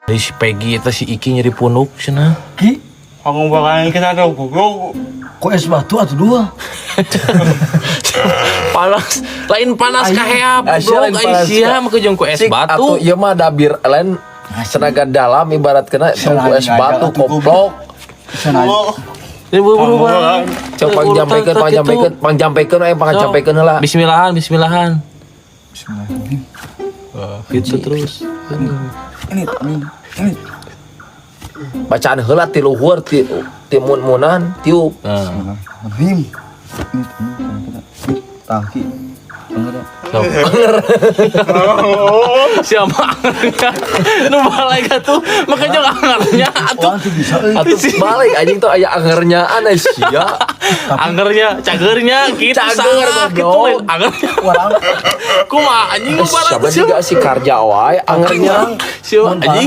Dari si Peggy eta si Iki nyeri punuk cenah. Ki, Pangumbakan kita ada goblok. Kok es batu atau dua? Panas, lain panas kaheap, Aisyah lain goblok. panas Aisyah ka- mah jeung ku es Cik, batu. atuh ieu mah dabir lain tenaga dalam ibarat kena tungku es batu, koplok. Sana. Ini buru-buru, Bang. Cok pangjampikeun, pangjampikeun, pangjampikeun aya, pangjampikeun heula. Bismillahan, bismillahan. Bismillahirrahmanirrahim. Gitu terus. Ini. Bacaan heula ti luhur, ti ti mun-munan tiup. Nah, Bismillahirrahmanirrahim. Ini. Tah, Ki. Denger ya. Sok. Siapa angernya? Nu balik atuh, makanya angernya atuh. Orang tuh bisa euy. Atuh balik anjing tuh aya angernya aneh sia. Angernya, cagernya gitu. Cager, Salah gitu goblok. Lain angernya. Orang Kumaha anjing nu Siapa balik juga si karja wae angernya. Siapa anjing?